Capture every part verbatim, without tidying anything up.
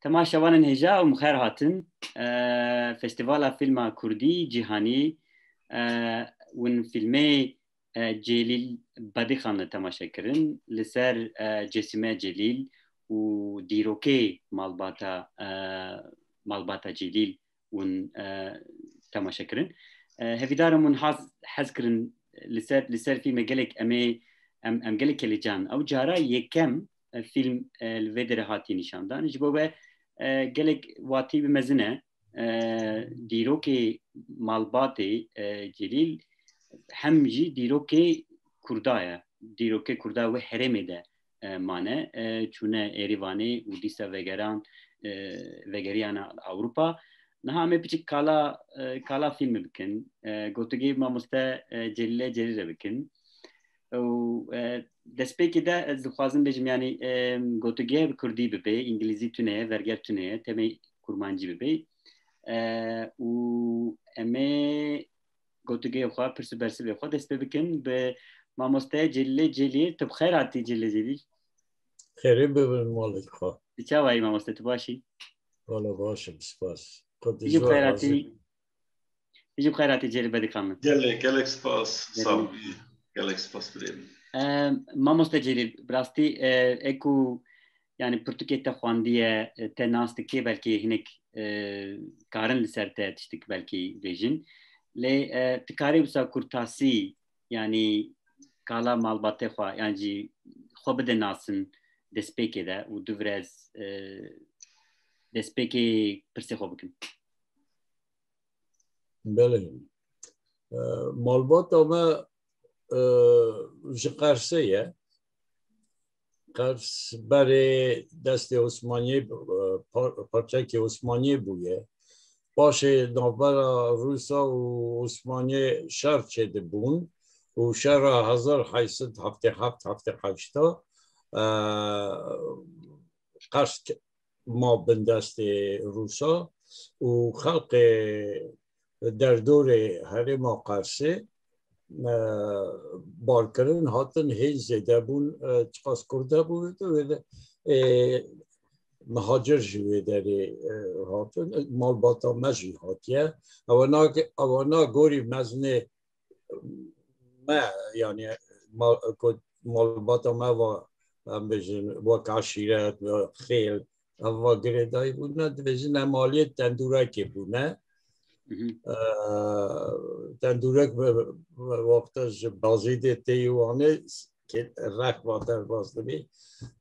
Temaşevanên hêja û xêr hatin. E, Festîvala Fîlma Kurdî Cîhanî, e, win fîlmê, e, Celîl Bedîxan li temaşe kirin. Li ser, e, Cesîme Celîl û dîrokê malbata, e, malbata Celîl win, e, temaşe kirin. E, hevîdarim win haz, hez kirin li ser, li ser fîlmê gelek em ê, em, em gelek kelecan. Ew cara yekem, e, fîlm, e, li vê derê hatiye nîşandan. Ji bo we, e, gelek watî bi mezin e. E, dîrokê malbatê, e, Celîl hem jî dîrokê Kurda ye. Dîrokê Kurda wê herêmê de, e, mane, e, çûne Êrîvanê û dîsa vegeran, e, vegeriyane Ewropa. Niha em ê piçik kala, e, kala fîlmê bikin. E, gotigê mamoste, e, Celîlê Celîl re bikin. Û, e, destpêkê de ez dixwazim bêjim, yanî, e, gotigê bi kurdî bibe, îngilîzî tune ye, verger tune ye, temê kurmancî bibe. E, û em ê gotigê xwe, pirs û bersivê xwe dest pê bikin bi mamoste Celîlê Celîl. Tu bi xêr hatî Celîlê Celîl. Xêrê bibin malê xwe. Tu çawa yî mamoste, tu baş î? Wala baş im, spas. Xwe Tu jî bi xêr hatî. Tu jî bi xêr hatî Celîl Bedîxan min. Gelek, gelek spas. Gelek. Sağ ol. Gelek spas birê min. E, mamoste Celîl, bi rastî, e, ê ku, yanî pirtûkê te xwendiye, e, te nas dike, belkî hinek, e, karin li ser te tiştik belkî bêjin. Lê, e, tu karî wisa kurtasî, yanî kala malbatê xwe, yan jî xwe bide nasin destpêkê de û du virez, e, destpêkê pirsê xwe bikin. Belê. E, malbata me, e, ji Qersê ye. Qers berê destê Osmaniyê, e, par-, parçekê Osmaniyê bûye. Paşê navbera Rûsa û Osmaniyê şer çêdibûn û şera hezar heyt sed heftê heft heftê heşt, e, Qers ma bin destê Rûsa û xelqê derdorê herêma Qersê, e, barkirin hatin, hêj zêde bûn, e, çiqas Kurd hebû wê de, wê de, e, mihacir jî wê derê, e, hatin, malbata me jî hatiye. Ewana, ewana gorî mezinê me, yanî mal-, ku malbata me va, em bêjin, wek eşîret, wek xêl, ev va girêdayî bûne, dibêjin em aliyê tendûrekê bûne. Mhm. Eee, tendûrek bi, bi wexta ji Bazîdê tê yî Wanê, kê rex va derbas dibî.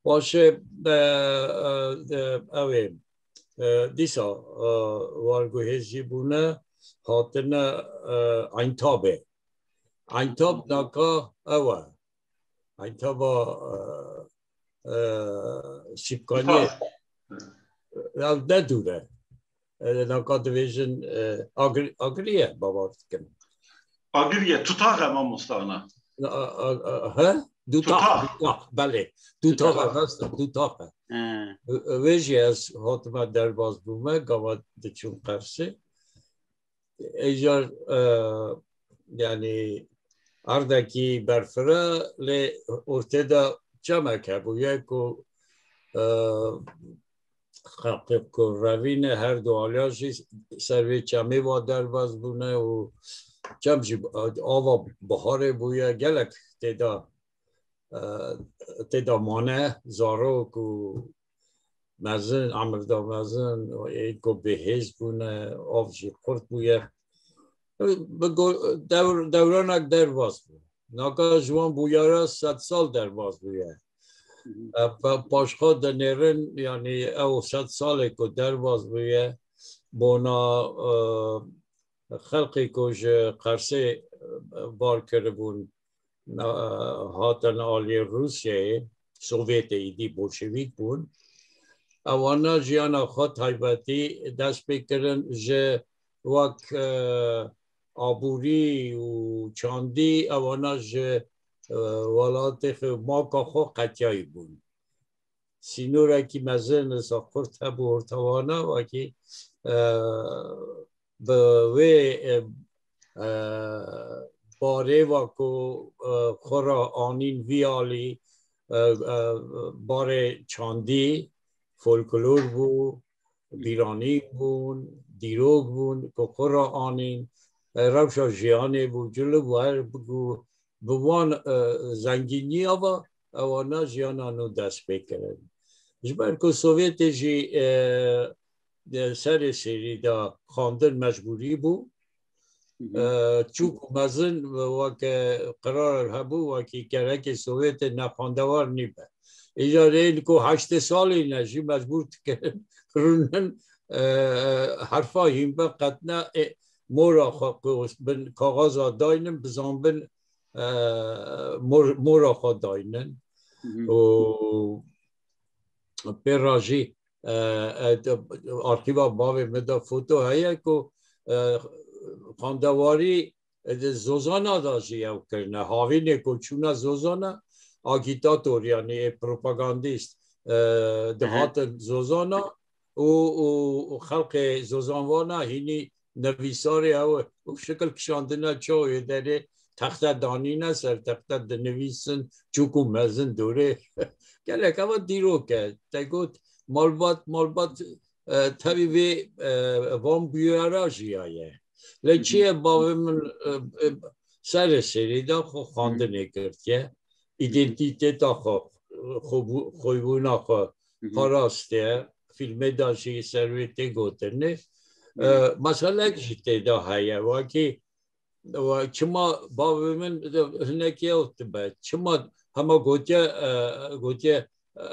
Paşê, e, e, e, ew ê, e, dîsa, e, warguhêz jî bûne, hatine, e, Eyntabê. Eyntab naka ew e. Eyntab a, e, e, Şîpkaniyê. Ew ne dûr e. E, naka dibêjin, e, Agri-, Agirî ye, bawer dikim. Agirî ye, Tutax e mamosta ana. A, a, a, he? Dutax, Tutax. Dutax, belê. Dutax e, Tutax. Rast e, Dutax e. He. E, e, wê jî ez hatime derbas bûme, gava diçûm Qersê. Êcar, e, yanî erdekî berfireh, lê ortê de çemek hebûye ku, e, xelqê ku revîne her du aliya jî ser vê çemê va derbas bûne û çem jî ava biharê bûye, gelek tê de, e, tê de mane, zarok û mezin, emir da mezin, ê ku bêhêz bûne, av jî xurt bûye. Bi go-, dewr-, dewranek derbas bû. Naka ji wan bûyera sed sal derbas bûye. Mhm. E, pa-, paşxwe dinêrin, yanî ew sed salê ku derbas bûye, bona, e, xelkê ku ji Qersê, e, bar kiribûn, e, hatin aliyê Rûsyayê, Sovyetê, îdî Bolşevîk bûn. Ewana jiyana xwe taybetî dest pê kirin ji wek, e, aborî û çandî, ewana ji, e, welatê xwe, maka xwe qetiyayî bûn. Sînorekî mezin, wisa xurt hebû orta wana, wekî, e, bi wê, e, e, barê va ku, e, xwe ra anîn vî alî, e, e, barê çandî, folklor bû, bîranîn bûn, dîrok bûn, ku xwe re anîn, e, rewşa jiyanê bû, cil bû, her bû, bi wan, e, zengîniya ve ewana jiyana nû dest pê kirin. Ji ber ku Sovyetê jî, e, e, serê serî de xwendin mecbûrî bû. Hı hı. E, çûk û mezin weke qerar hebû, wekî gerekê Sovyetê nexwendewar nîbe. Îcar ên ku heştê salî ne jî mecbûr dikirin rûnin, e, herfa hîn be qetne, e, mora xwe ku bin kaxaza daynin, bizanbin, e, mor-, mora xwe daynin. Hı hı. Û pê re jî, e, e, de, arxîva bavê min de foto heye ku, e, xwendewarî, e, di Zozana de jî ew kirine. Havînê ku çûne Zozana, agîtator, yanî ê propagandîst, e, Ehe. dihatin Zozana û, û, û xelkê Zozanvana hînî nivîsarê ew û şikil kişandine çawê derê texte danîne ser texte dinivîsin, çûk û mezin dorê. Gelek eva dîrok e. Te got malbat, malbat, e, tevî vê, e, van bûyera jiyaye. Lê Hı hı. çiye bavê min, e, e, serê serî de xwe Hı. xwendinê girtiye. Hı hı. Îdentîteta xwe, xwebû-, xwebûna xwe Hı hı. parastiye. Fîlmê de jî ser wê tê gotinê. Hı. E, meselek jî tê de heye. Wekî, we çima bavê min de hinekî ew dibe? Çima hema gotiye, e, gotiye,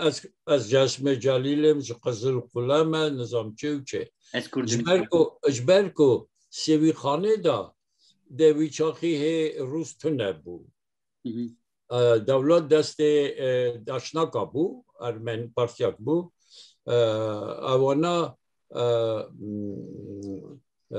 ez, ez Cesmê Celîl im, ji Qizil Qule me, nizam çi û çi. Ez Kurd im. Ji ber ku, ji ber ku Sêwîxanê de dê wî çaxî hê Rûs tune bû. Hı hı. E, dewlet destê, e, daşnaka bû, Ermen Partiyak bû. E, ewana, e, m, e,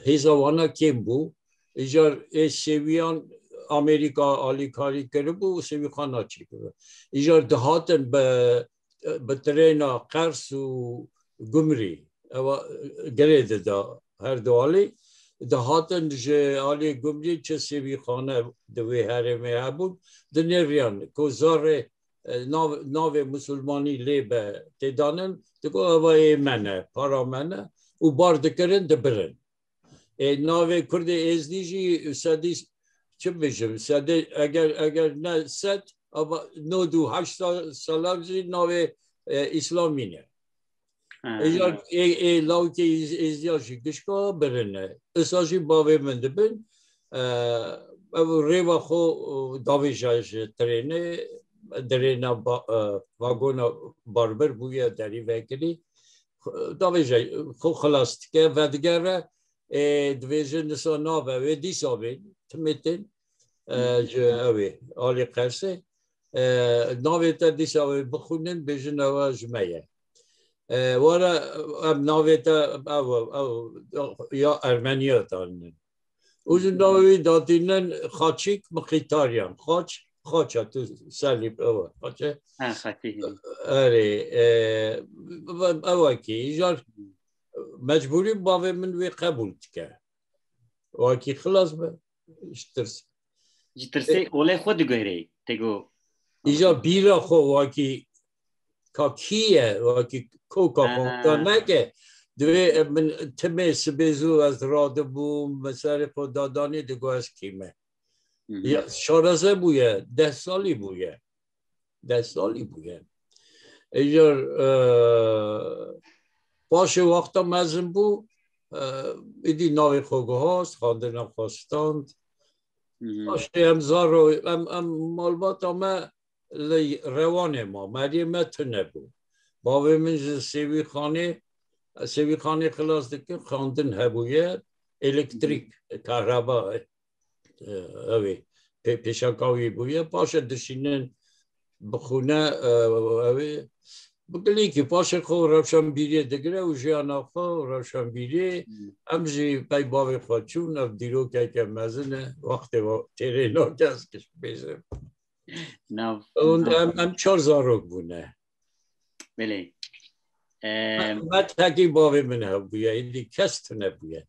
hêza wana kêm bû. Îcar ê Sêwiyan Amerîka alîkarî kiribû û Sêwîxana çêkiribû. Îcar dihatin bi, bi trêna Qers û Gumrî, ewa, girê dida her du alî. Dihatin ji alî Gumrî çi Sêwîxane di wê herêmê hebûn, dinêriyan ku zarê, e, nav-, navê Musulmanî lê be têdanin, digo eva ê me ne, para me ne û bar dikirin, dibirin. Ê, navê Kurdê Êzdî jî sedî, çi bêjim, sedê, eger, eger ne sed, ama nod û heşt sa-, salan jî navê, e, Îslamî ne. Ha. Êja ê, ê lawikê Êz-, Êzdiya jî gişka birine. Isa jî bavê min dibin. E, ev rêva xwe, e, davêja ji trênê, dirêna ba-, e, vagona barbir bûye derî vekirî. Davêje xwe xilas dike, vedigere, ê, divêje nisa nabe wê dîsa bên, timê tên, e, Hı. ji ew ê, alî Qersê. E, navê te dîsa wê bixwînin, bêjin ewa ji me ye. E, were, em navê te, ew, ew, ya Ermeniya danînin. Û ji navê wî datînin Xaçîk Miqîtaryan. Xaç, Xaç e, tu Selîm, ew e, Xaç e. Ha, Xaçîk. Erê, e, ew e kî, îcar mecbûrî bavê min wê qebûl dike. Wekî xilas be, ji tirs. Ji tirsê E, olê xwe digere, te got. Îcar bîra xwe wekî ka kî ye, wekî koka xwe Ha. ka neke. Divê min timê sibê zû ez radibûm, min serê xwe dadanî, digo ez kî me. Hı hı. Ya, şareze bûye, deh salî bûye. Deh salî bûye. Îcar, e, paşê wexta mezin bû, e, êdî navê xwe guhast, xwendina xwe stand. Hı hı. Paşê em zaro, em, em malbata me li Rewanê ma, meriyê me tune bû. Bavê min ji Sêwîxanê, Sêwîxanê xilas dikin, xwendin hebûye, elektrîk, kahraba, e, ew ê, pê-, pêşaka wî bûye. Paşê dişînin bixwîne, e, ew ê, bi gilîkî paşê xwe rewşanbîriyê digire û jiyana xwe û rewşanbîriyê, Hmm. em jî pey bavê xwe çûn, ev dîrokeke mezin e, wextê we têrê nake ez kiş bêjim. Nav, Hûn nav. em, em çar zarok bûne. Belê. Em, Me tekî bavê min hebûye, êdî kes tune bûye.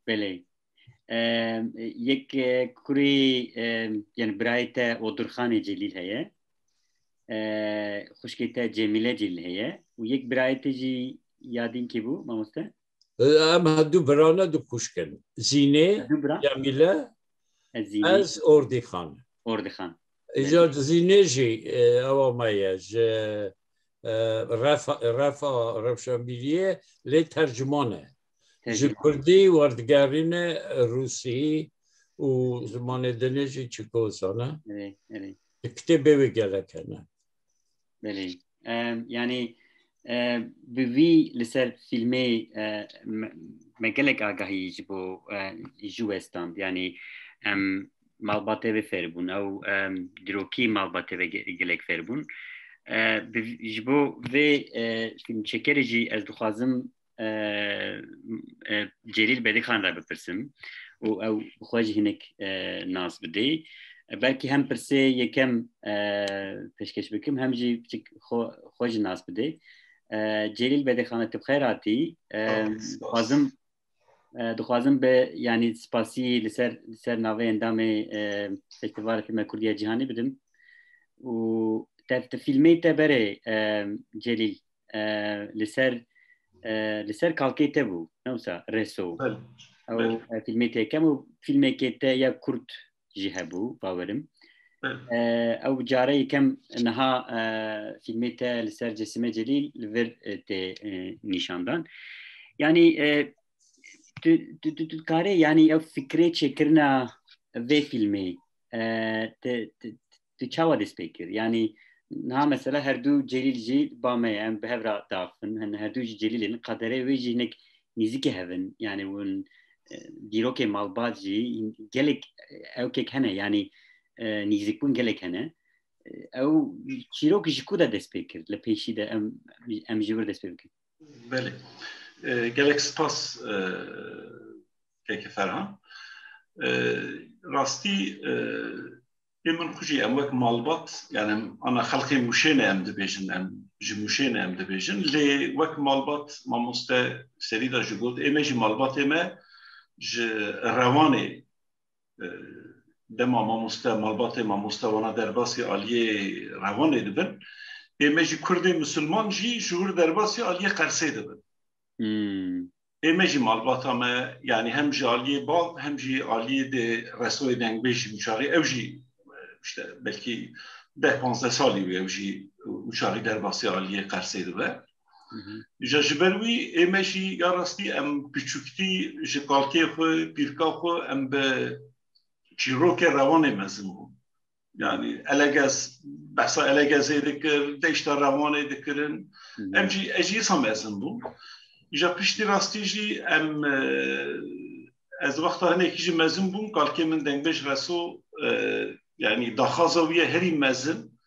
Belê. Em, yek, e, kurê, em, yani birayê te Odurxanê Celîl heye. e, xwişkê te Cemîle Celîl heye û yek birayê te jî ya din kî bû, mamoste? Em hevdu birane du xwişk in. Zînê, Du bira? Cemîle, Ez Zînê, ez Ordîxan. Ordîxan. Îcar Zînê jî e, ewa me ye ji e, Refa, Refa Rewşenbîriyê lê tercûman e. Ji Tercûman. Kurdî werdigerîne Rûsî û zimanê dinê jî çiko zane. Erê, erê. Di kitêbê wê gelek hene. Belê. Em, yanî e, bi vî li ser fîlmê e, me, me gelek agahî ji bo e, ji we stand. Yanî em malbatê vê fêr bûn. Ew em, dîrokî malbatê vê ge- gelek fêr bûn. E, bi, ji bo vê e, fîlmçekerê jî ez dixwazim e, e, Celîl Bedîxan re bipirsim û ew bi xwe jî hinek e, nas bidê. E, belkî hem pirsê yekem e, pêşkeş bikim, hem jî piçik xwe, xwe jî nas bidê. E, Celîl Bedîxan, tu bi xêr hatî. E, Sağ ol, sağ ol. Dixwazim e, dixwazim bi, yanî spasî li ser, li ser navê endamê e, Festîvala Fîlma Kurdî ya Cîhanî bidim. Û te, te fîlmê te berê e, Celîl e, li ser e, li ser kalkê te bû, ne wisa Reso. Belê. Ew Belê. e, fîlmê te yekem û fîlmekê te ya kurt jî hebû, bawerim. Belê. E, ew cara yekem niha e, fîlmê te li ser Cesime Celîl li vir e, tê e, nîşandan. Yanî e, tu, tu, tu, tu dikarê, yanî ew fikrê çêkirina vê fîlmê e, te, te, tu çawa dest pê kir? Yanî niha mesela her du Celîl jî ba me ye, em bi hev re diaxivin, hin her du jî Celîl in, qederê wê jî hinek nîzikê hev in. Yanî hûn e, dîrokê malbat jî gelek ewkek hene, yanî e, nîzikbûn gelek hene. E, ew çîrok ji ku de dest pê kir? Li pêşî de em, em ji wir dest pê bikin. Belê. E, gelek spas e, keke Ferhan. E, rastî e, ê min xwe jî em wek malbat, yani em ana xelkê Mûşê ne em dibêjin, em ji Mûşê ne em dibêjin, lê wek malbat mamoste serî de ji got, ê me jî malbatê me ji Rewanê e, dema mamoste, malbatê mamoste wana derbasî aliyê Rewanê dibin. Ê me jî Kurdê Misilman jî ji wir derbasî aliyê Qersê dibin. Hmm. Ê me jî malbata me, yanî hem ji aliyê bav hem jî aliyê de Resoyê Dengbêj jî uçaxî, ew jî işte belkî deh panzdeh salî wî ew jî uçaxî derbasî aliyê Qersê dibe. Hı hı. Îja ji ber wî ê me jî ya rastî em piçûktî ji kalkê xwe, pîrka xwe em bi çîrokê Rewanê mezin bûn. Yani Elegez, behsa Elegezê dikir, deşta Rewanê dikirin. Hı hı. Em jî, ez jî îsa mezin bûm. Îja piştî rastî jî em, e, ez wexta hinekî jî mezin bûm, kalkê min Dengbêj Reso, e, yani daxwaza wî ye herî mezin.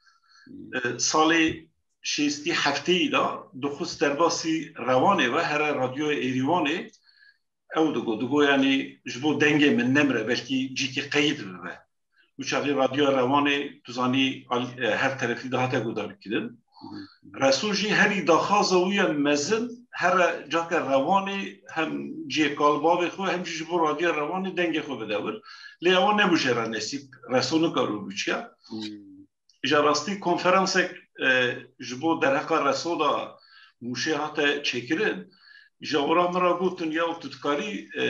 E, salê şêstî heftê de dixwist derbasî Rewanê ve here radyoya Êrîwanê, ew digo, digo yani ji bo dengê min nemire, belkî cîkî qeyîd bibe. Û çaxî radyoya Rewanê, tu zanî, al-, e, her terefî de hate gudarkirin. Reso jî herî daxwaza wî ye mezin, here cake Rewanê hem cihê kalbavê xwe hem jî ji bo radyoya Rewanê dengê xwe bide wir. Lê ewa nebû jê re nesîb, Reso nikaro biçiya. Hmm. Îja rastî konferansek e, ji bo derheqa Reso de Mûşê hate çêkirin. Îja ora min re gotin, ya tu dikarî e,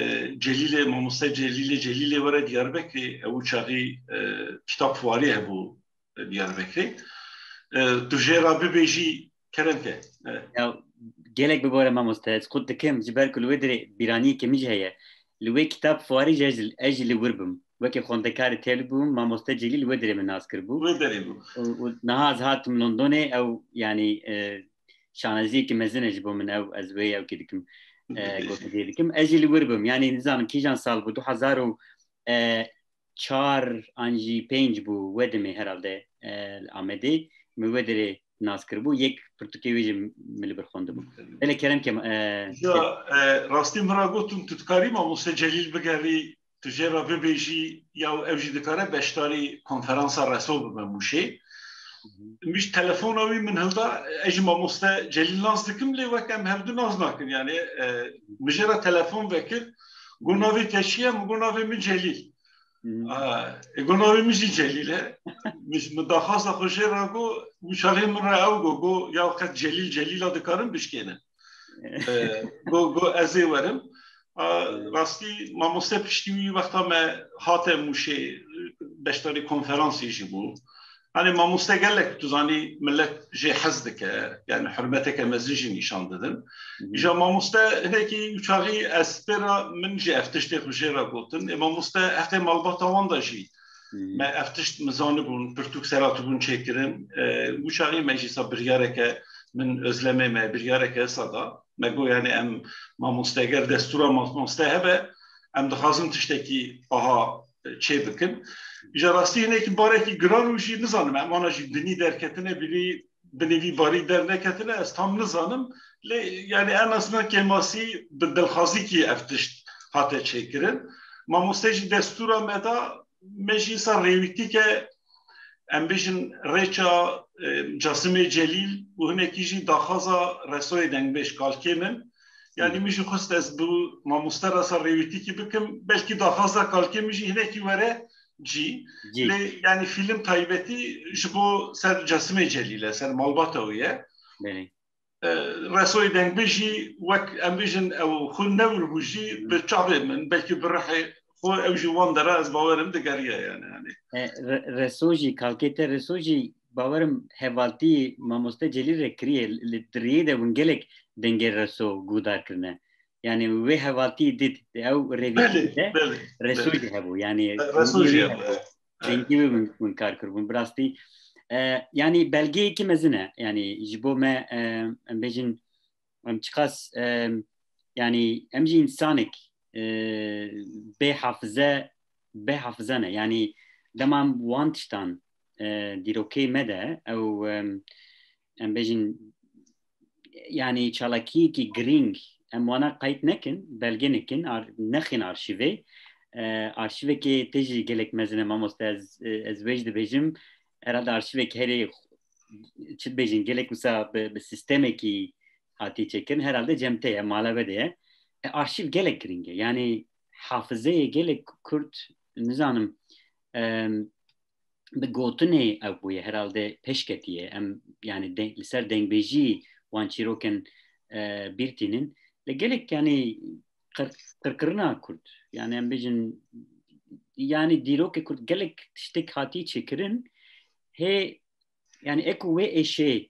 Celîlê, mamoste Celîlê, Celîlê were Diyarbekirê, ew çaxî e, kitap fuarî hebû Diyarbekirê. E, tu jê re bibêjî, kerem ke. E, Ya gelek bibore mamoste, ez qut dikim, ji ber ku li wê dirê bîraniyeke min jî heye. Li wê kitap fuarî jî ez, ez jî li wir bim. Weke xwendekarê tevlî bûm, mamoste Celîl wê dirê min nas kiribû. Wê derê bû. Û, û niha ez hatim Londonê, ew, yanî e, şaneziyeke mezin e ji bo min ew, ez wê ewkê dikim, e, gotinê dikim. Ez jî li wir bim, yanî nizanim kîjan sal bû, du hezar û çar an jî pênc bû, wê demê herhalde e, li Amedê, min wê dirê nas kiribû, yek pirtûkê wê jî min li vir xwendibû. Belê kerem ke, e, Ya, e, rastî min re gotin, tu dikarî mamoste Celîl bigerî, tu jê re bibêjî, ya ew jî dikare beşdarî konferansa Reso bibe Mûşê. Min jî telefona wî min hilda, ez jî mamoste Celîl nas dikim, lê wek em hevdu nas nakin. Yani e, min jê re telefon vekir, got, navê te çi ye? Min got, navê min Celîl. Aa, e, go navê min jî Celîl e. Min, min daxwaza xwe jê re got, û çaxê min re ew got, got, ya qet Celîl, Celîla dikarin bişkênin. E, got, got, ez ê werim. A, rastî mamoste piştî wî wexta me hate Mûşê, beşdarî konferansê jî bû. Hani mamoste gelek tu zanî millet jê hez dike, yani hurmeteke mezin jî nîşan didin. Hı hı. Îja mamoste hinekî û çaxî ez pê re min jî ev tiştê xwe jê re gotin. Ê mamoste heqê malbata wan de jî Hı hı. me ev tişt min zanibûn, pirtûk seratibûn çêkirin. E, û çaxî me jî sa biryareke, min özlemê me biryareke sa da. Me got, yani em mamoste, eger destûra mamoste hebe, em dixwazin tiştekî aha, e, çê bikin. Îja rastî hinekî barekî giran û jî nizanim, em ana jî dinî derketine, binî, binî vî barî derneketine, ez tam nizanim. Lê, yani, en azından kêmasî bi dilxwazîkî ev tişt hate çêkirin. Mamoste jî destûra me da, me jî sa rêwîtîke, em bêjin rêça, e, Casimê Celîl û hinekî jî daxwaza Resoyê Dengbêj kalkê min. Yani Hı. min jî xwest ez bi mamoste re sa rêwîtîkî bikim. Belkî daxwaza kalkê min jî hinekî were cî. Cî. Lê yani fîlm taybetî ji bo ser Casimê Celîl e, ser malbata wî ye. Belê. E, Resoyê Dengbêj jî wek em bêjin ew xwe newr bû jî Hı. bi çavê min, belkî bi rihê xwe ew jî wan dera ez bawerim digeriye yani. Yani. E, Re-, Reso jî, kalkê te Reso jî bawerim hevaltî mamoste Celîl re kiriye, li, di riyê de hûn gelek dengê Reso guhdar kirine. Yani wê hevaltî dît, ew rêvîtî Belê, de belê, Reso belê. jî hebû. Yani E, Reso jî dengê wê hebû. hebû. Dengê wê hûn, hûn kar kiribûn. Bi rastî, e, yani belgeyekî mezin e. Yani ji bo me, e, em bêjin, em çiqas, e, yani em jî însanek, e, bê hafize, bê hafize ne. Yani dema em wan tiştan, e, dîrokê me de, ew, em, em bêjin, yani çalakiyekî girîng, em wana qeyd nekin, belge nekin, ar-, nexin arşîvê. E, arşîvekê tê jî gelek mezin e mamoste, ez, e, ez wê jî dibêjim, herhalde arşîvek herê çi dibêjin, gelek wisa bi, bi sistemekî hatiye çêkirin, herhalde cem te ye, mala we de ye. E, arşîv gelek girîng e. Yani hafizeyê gelek Kurd, nizanim, em, bi gotinê ew bûye, herhalde pêş ketiye. Em, yani de-, li ser dengbêjî wan çîrokin, e, bîr tînin. Lê gelek, yani qir-, qirkirina Kurd. Yani em bêjin, yani dîrokê Kurd gelek tiştek hatiye çêkirin. Hê, yani eko wê êşê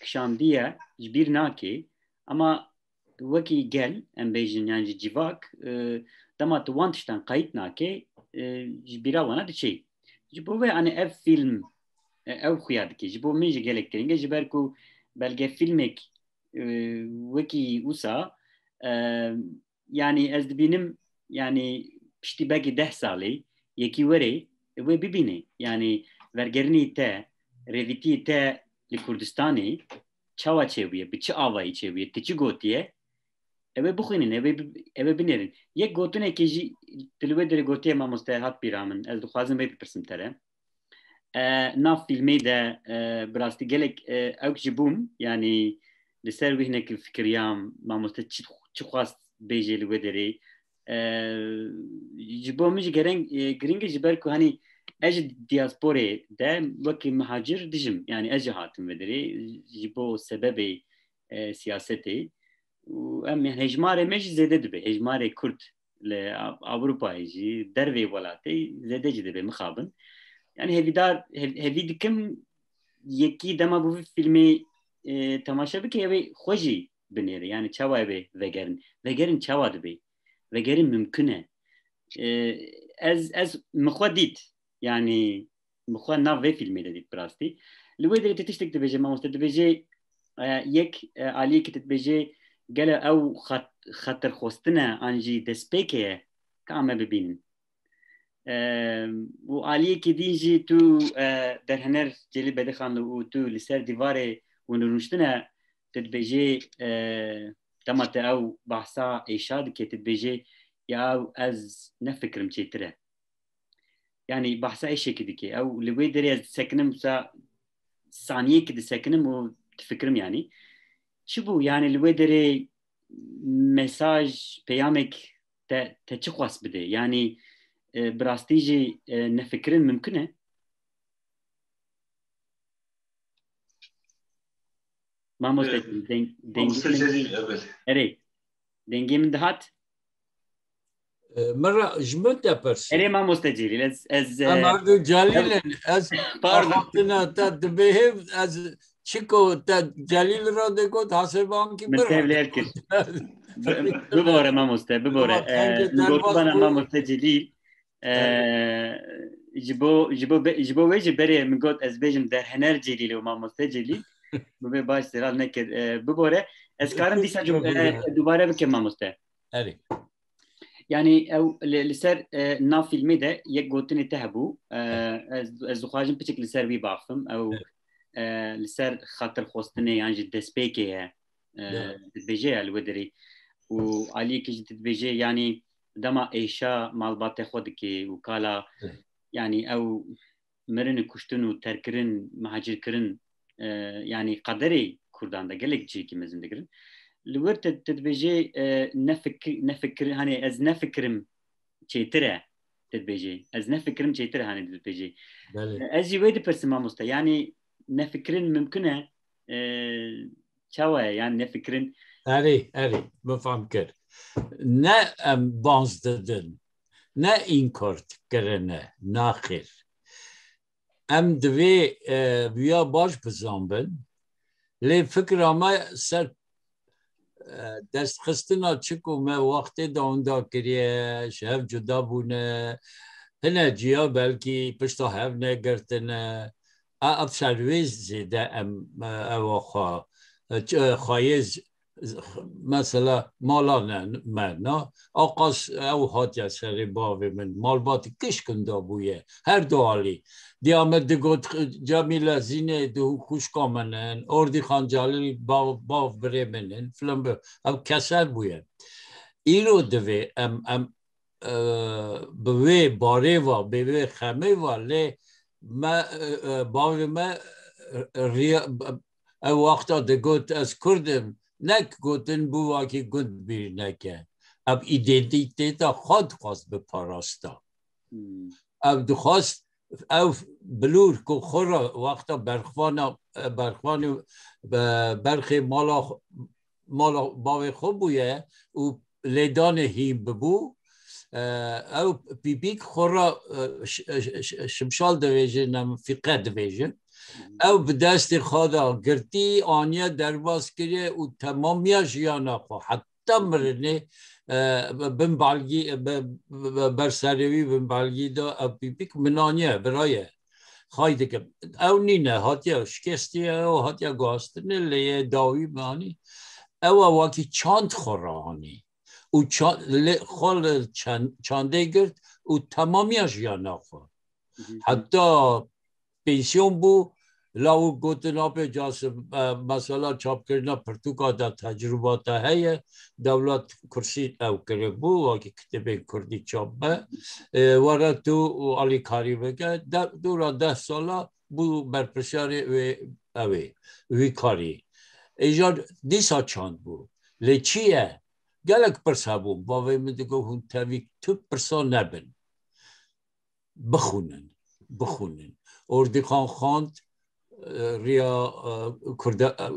kişandiye ji bîr nake, ama wekî gel, em bêjin, yan jî civak, e, dema tu wan tiştan qeyd nake, e, ji bîra wana diçe. Ji bo vê, yani ev fîlm, e, ew xuya dike. Ji bo min jî gelek girîng e, ji ber ku belgefîlmek, e, wekî wisa, e, yani ez dibînim, yani piştî belkî deh salê yekî were wê bibîne. Yani vergerinî te, rêvîtî te li Kurdistanê çawa çêbûye, bi çi avayî çêbûye, tu çi gotiye, ew ê bixwînin, ew ê bi-, ew ê binêrin. Yek gotinekê jî tu li wê derê gotiye, mamoste, hat bîra min, ez dixwazim vê bipirsim te re. E, nav fîlmê de, e, bi rastî gelek, e, ewk jî bûm, yanî li ser wî hinek fikiriyam, mamoste çi, çi xwast bêjê li wê derê. E, ji bo min jî gereng, e, giring e, ji ber ku, hanî, ez ji diasporê de wekî mihacir dijim, yanî ez jî hatim vê derê, ji bo sebebê, e, siyasetê. Û em, yani, hejmarê me jî zêde dibe, hejmarê Kurd li Ewropayê jî, dervê welatê zêde jî dibe, mixabin. Yani hevîdar, hev-, hevî dikim yekî dema bi vî fîlmê, e, temaşe bike, ew ê xwe jî binêre. Yani çawa ew ê vegerin? Vegerin çawa dibe? Vegerin mimkun e. E, ez, ez min xwe dît. Yani min xwe nav vê fîlmê de dît bi rastî. Li wê derê tu tiştek dibêje, mamoste, dibêje, e, yek, e, aliyekî tu dibêje, gelo ew xet-, xeterxwestin e an jî destpêkê ye ka me bibînin. E, û aliyekî din jî tu, e, derhener Celîl Bedixanlı û tu li ser dîvarê hûn rûniştine, tu dibêje, e, dema tu ew behsa êşa dike, tu dibêje, ya ew ez ne fikrim çêtir e. Yani behsa êşekî dike. Ew li wê derê ez disekinim, wisa saniyekî disekinim û difikirim yani. Çi bû? Yani li wê derê mesaj, peyamek te, te çi xwest bide? Yani, e, bi rastî jî, e, nefikirin mimkun e? Mamoste, e, deng-, dengê min, erê, dengê min dihat? E, min re, ji min de pirsî. Erê, mamoste Celîl, ez, ez, em e, her du Celîl in. Ez pardon. Axaftina te dibêhim, ez çiko te Celîl re digot, hasê bankî min tevlêr kir. Bi-, bibore mamoste, bibore. Bak, e, min gotibana mamoste Celîl. E, ji bo, ji bo be-, ji bo wê jî berê min got, ez bêjim derhener Celîl û mamoste Celîl. Bibe baş sêral nekir. E, bibore. Ez karim dîsa cum-, e, dubare bikim mamoste. Erê. Yani ew li, li ser, e, nav fîlmê de yek gotinê te hebû. E, ez, ez dixwajim piçek li ser wî baxivim. Ew, e, li ser xatirxwestinê yan jî destpêkê ye. E, dibêje ya li wê derê. Û aliyekî jî dibêje, yani dema êşa malbatê xwe dike û kala, yani ew mirin û kuştin û terkirin, mihacirkirin, e, yani qederê Kurdan de gelek cihekî mezin digirin. Li wir te, te dibêjê, e, nefikir, nefikir, hani ez nefikirim çêtir e, te dibêjê. Ez nefikirim çêtir e, hani te dibêjê. Belê. E, ez jî wê dipirsim mamoste. Yani nefikirin mimkun e, e, çawa ye? Yani nefikirin. Erê, erê, min fam kir. Ne em baz didin, ne înkar kirine, naxêr. Em divê, e, viya baş bizanbin. Lê fikra me ser, e, destxistina çi ku me wextê de winda kiriye, ji hev cuda bûne, hine ciya belkî pişta hev negirtine. A, ev ser wê zêde em, e, ewa xwe, e, ç-, e, xweyê z-, z-, mesela mala ne, me na, aqas ew hatiye serê bavê min, malbatî kişk winda bûye, her du alî. Diya me digot, Cemîle Zînê du xwişka min in, Ordî Xan Celîl bav, bav birê min in, filan bi, ew keser bûye. Îro divê em, em, e, bi wê barê ve, bi wê xemê ve, lê me, e, e, bavê me, e, riya, ew wexta digot, ez Kurd im, nek gotin bû wakî gund bîr neke. Ev îdentîteta xwe dixwest biparasta. Hmm. Ev dixwest, ew bilûr ku xwe re wexta berxwana, berxwanê, e, berxê mala xwe, mala bavê xwe bûye û lêdanê hîn bibû. E, ew pîpîk xwe re, e, ş-, ş-, ş-, şimşal divêjin, em fîqe divêjin. Ew bi destê xwe de girtî, aniye derbas kiriye û temamiya jiyana xwe, heta mirinê, e, bin balgî, e, be-, be-, ber serê wî bin balgî de ew pîpîk min aniye, biraye. Xay dikim. Ew nîne, hatiye şikestiye, ew hatiye guhastine, lê yê dawî min anî. Ew e wakî çand xwe re anî. Û ça-, lê xwe li çan-, çandê girt û temamiya jiyana xwe. Hı hı. Heta pensiyon bû, lawik gotin, "Apê Casim, e, mesela çapkirina pirtûka de tecrûba te heye?" Dewlet kursî ew kiribû, wekî kitêbên kurdî çap be. E, were tu û alîkarî bike. De, dûra deh sala bû berpirsiyarê wê, ew ê, wî karî. Îcar dîsa çand bû. Lê çi ye? Gelek pirs hebûn. Bavê min digot, "Hûn tevî tu pirsa nebin. Bixwînin, bixwînin." Ordîxan xwend, e, riya, e, Kurda-, e,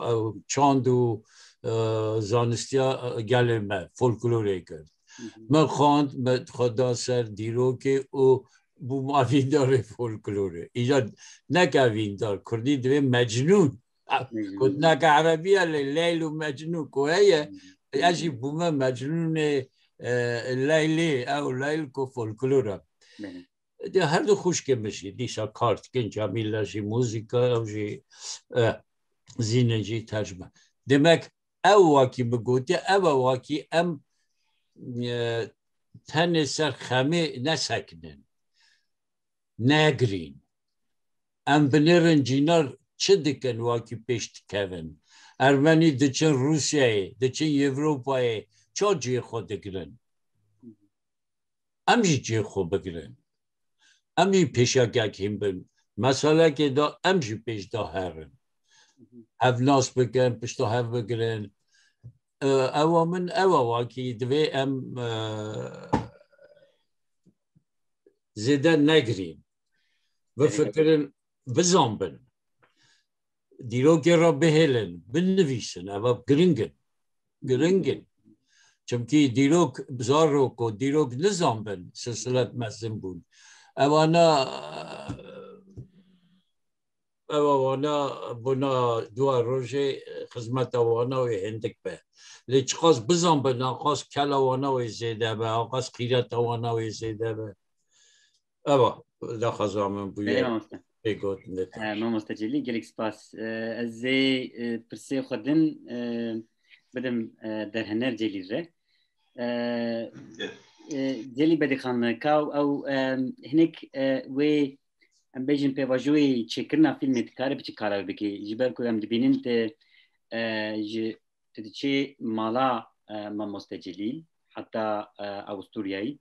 e, çand û, e, zanistiya, e, gelê me, folklorê kir. Hı hı. Me xwend, me xwe da ser dîrokê û bû mavîdarê folklorê. Îcar neke vîndar, Kurdî divê mecnûn. Mecnûn. Gotineke erebî ye, lê Leyl û Mecnûn ku heye, hı hı, ez jî bûme Mecnûnê, e, Leylê, ew Leyl ku folklor e. Hı hı. De her du xwişkê min jî dîsa kar dikin, Cemîle jî muzîka, ew jî, e, Zîne jî tercime. Demek ew wakî min gotiye, ew e wakî em, e, tenê ser xemê nesekinin, negirîn. Em binêrin cînar çi dikin wakî pêş dikevin. Ermenî diçin Rûsyayê, diçin Ewropayê, ça cihê xwe digirin? Em jî cihê xwe bigirin. Em jî pêşakek hîn bin. Meselekê de em jî pêş de herin. Hev nas bikin, pişta hev bigirin. E, ewa min, ewa wakî divê em, e, zêde negirîn. Bifikirin, bizanbin. Dîrokê re bihêlin, binivîsin. Ev giring in. Giring in. Çimkî dîrok, zarok û dîrok nizanbin, silsilet mezin bûn. Ewana, ewa wana, bona dua rojê xizmeta wana wê hindik be. Lê çiqas bizanbin, anqas kela wana wê zêde be, anqas qîreta wana wê zêde be. Ewa, daxwaza min bûye. Belê, mamoste. Pê gotin de. E, mamoste Celîl, gelek spas. E, ez ê, e, pirsê xwe din, e, bidim, e, derhener Celîl re. E, e, Celîl Bedîxan, ka ew, e, hinek, e, wê, em bêjin, pêvajoyê çêkirina fîlmê dikare bi çi kara bike? Ji ber ku em dibînin te, e, ji, tu diçî mala, e, mamoste Celîl, heta, e, Awisturyayê.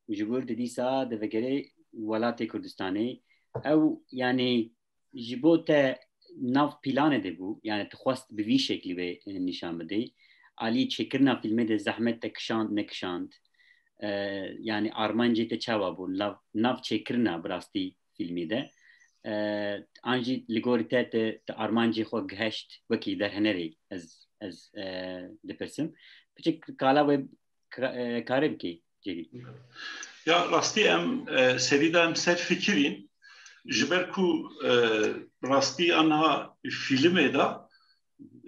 Û ji wir didîsa divegerê welatê Kurdistanê. Ew, yanî, ji bo te nav planê de bû, yanî tu xwest bi vî şeklî wê, e, nîşan bidê. Alî çêkirina fîlmê de zehmet te kişand, nekişand? E, yanî armancê te çawa bû? Nav, nav çêkirina bi rastî fîlmê de. E, an jî li gorî te, te, te armancê xwe giheşt wekî derhenerê ez, ez, e, dipirsim. Piçik kala wê ka-, e, karê bikê, Celîl. Ya rastî em, e, serî de em ser fikirîn. Ji ber ku, e, rastî anha fîlmê de,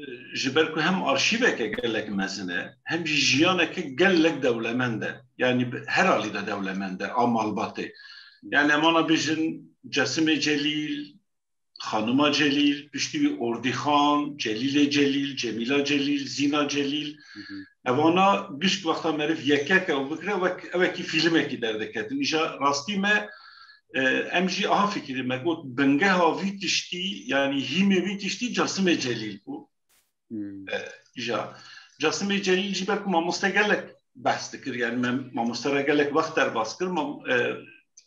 e, ji ber ku hem arşîveke gelek mezin e, hem jî jiyaneke gelek dewlemend e. Yanî bi-, her alî de dewlemend e, a malbatê. Yani em ana bêjin Casimê Celîl, Xanima Celîl, piştî wî Ordîxan, Celîlê Celîl, Cemîla Celîl, Zîna Celîl. Hı hı. Evana gişk wexta meriv yekek ew bikire, wek, ewekî fîlmekî derdiketin. Îja rastî me, e, em jî aha fikirî me got, bingeha vî tiştî, yanî hîmê vî tiştî Casimê Celîl bû. Hmm. E, îja Casimê Celîl jî ber ku mamoste gelek behs dikir, yani me mamoste re gelek wext derbas kir. Mam-, e,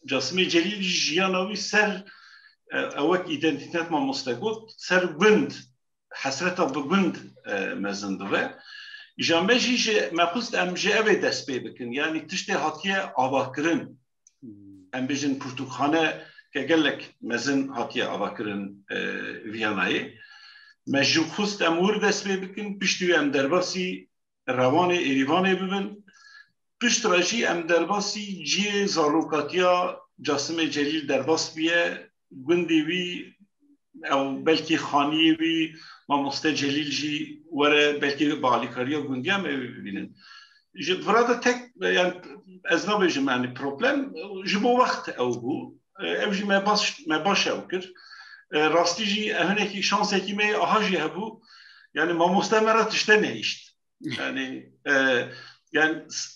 Casimê Celîl jî jiyana wî ser, e, ewek îdentîtet mamoste got, ser gund, hesreta bi gund, e, mezin dibe. Îja me jî ji, me xwest em ji ev ê dest pê bikin, yani tiştê hatiye avakirin. Hmm. Em bêjin pirtûkxane ke gelek mezin hatiye avakirin, e, Viyanayê. Me jî xwest em wir dest pê bikin, piştî wê em derbasî Rewanê Êrîvanê bibin. Pişt re jî em derbasî cihê zarokatiya Casimê Celîl derbas biye, gundê wî ew belkî xaniyê wî mamoste Celîl jî were, belkî bi alîkariya gundiya me wî bibînin. Ji vira de tek, yani ez nabêjim yani problem, ji bo wext ew bû. Ew jî me baş, me baş ew kir. E, rastî jî hinekî şansekî me aha jî hebû. Yani mamoste me re tişte nehişt. Yani, e, yani s-,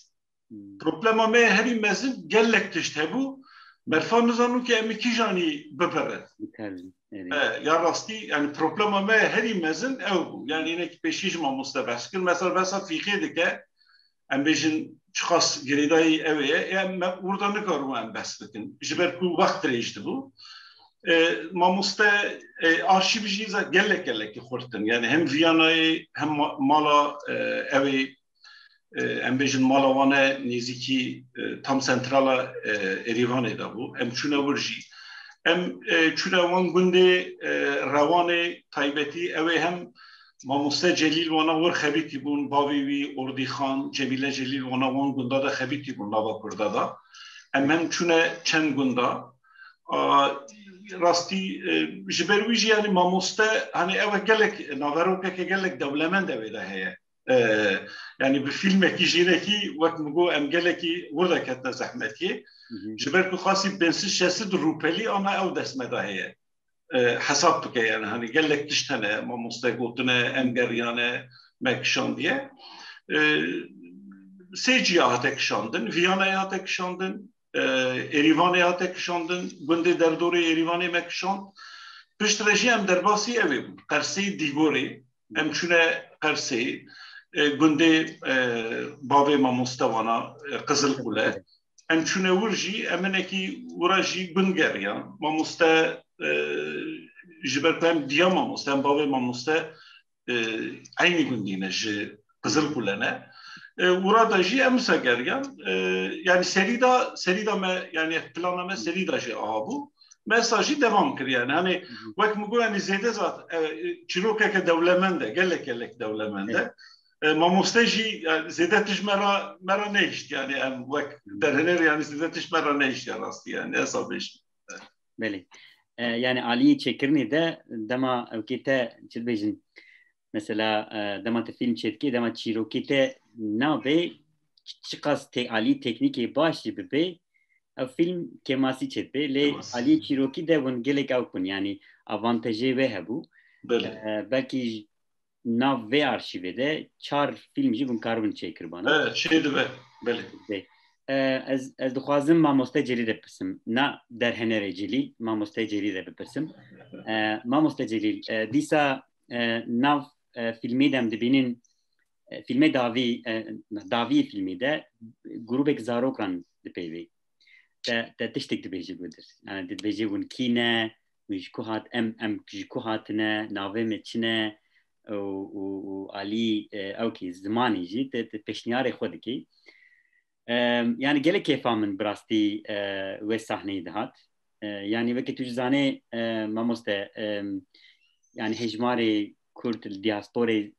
Hmm. Problema me herî mezin gelek tişt hebû. Merfa nizanû ki em ê kîjanî bibirin. Bikarin, evet. E, ya rastî, yani problema me herî mezin ew bû. Yani yine ki pêşî ji mamoste behs kir. Mesela behsa fîqê dike, em bêjin çiqas girêdayî ew ê, em me, burada nikarû em behs bikin. Ji ber ku wext dirêj dibû. E, mamoste, e, arşîv jî za-, gelek gelekî xurt in. Yani hem Viyanayê hem ma-, mala, e, ew ê, e, em bêjin mala wan e nêzîkî, e, tam sentrala, e, Êrîvanê de bû. Em çûne wir jî. Em, e, çûne wan gundê, e, Rewanê taybetî, ew ê hem mamoste Celîl wana wir xebitî bûn, bavê wî Ordîxan, Cemîle Celîl wana wan gunda de xebitî bûn, nava Kurda de. Em hem çûne çend gunda. A, rastî, e, ji ber wî jî, yani mamoste, hani ew gelek naverokeke gelek dewlemend ew ê de heye. E, yani bi fîlmekî jînekî wek min got em gelekî wir de ketine zehmetiyê. Hı hı. Ji ber ku xasî pênc sed şeş sed rûpelî ana ew dest me de heye. E, hesab bike yani hani gelek tişt hene, mamoste gotine, em geriyane, me kişandiye. E, sê ciya hate kişandin, Viyanayê hate kişandin, e, Êrîvanê hate kişandin, gundê derdorê Êrîvanê me kişand. Piştre jî em derbasî ew ê bûn. Qersê Dîgorê, em çûne Qersê, e, gundê, e, bavê mamoste wana, e, Qizil Qule. Em çûne wir jî, em hinekî wira jî gund geriyan. Mamoste, e, ji ber ku em diya mamoste, em bavê mamoste, e, eynî gundî ne, ji Qizil Qule ne. E, û ra da jî em wisa geriyan. E, yani serî da, serî da me, yani plana me serî da jî aha bû. Me sa jî devam kir yani. Hani wek min got, yani zêde zat, e, çîrokeke dewlemend e, gelek gelek dewlemend e. Evet. E, mamoste jî, yani zêde tişt me ra, me ra nehişt yani, em wek derhener yani zêde tişt me ra nehişt ya rastî yani, esa bêjim. Belê. E, yani aliyê çêkirinê de dema ewkê te çi dibêjin, mesela, e, dema te fîlm çêdikê, dema çîrokê te nabê, çi-, çiqas te-, alî teknîkê baş jî bibê, ew fîlm kêmasî çêdibe. Lê Kêmasî. Alî çîrokî de hûn gelek ew bûn, yanî avantejê wê hebû. Belê. E, belkî j-, nav vê arşîvê de çar fîlm jî hûn karibin çêkiribana. Evet, çêdibe. Belê. Bê. E, ez, ez dixwazim mamoste Celîl de bipirsim. Na derhenerê Celîl, mamoste Celîl de bipirsim. E, mamoste Celîl, e, dîsa, e, nav, e, fîlmê de em dibînin, e, fîlmê dawî, e, dawî fîlmê de grûbek zarokan dipeyvê. Te, te tiştek dibêje gudir. Yani dibêje hûn kî ne, hûn ji ku hat, em, em ji ku hatine, navê me çi ne, û, û, û alî, e, ew kî zimanê jî te, te pêşniyarê xwe dikî. Em, yani gelek kêfa min bi rastî, e, wê sahneyê dihat. E, yani wekî tu jî zanê, e, mamoste, em, yani hejmarê Kurd li diasporê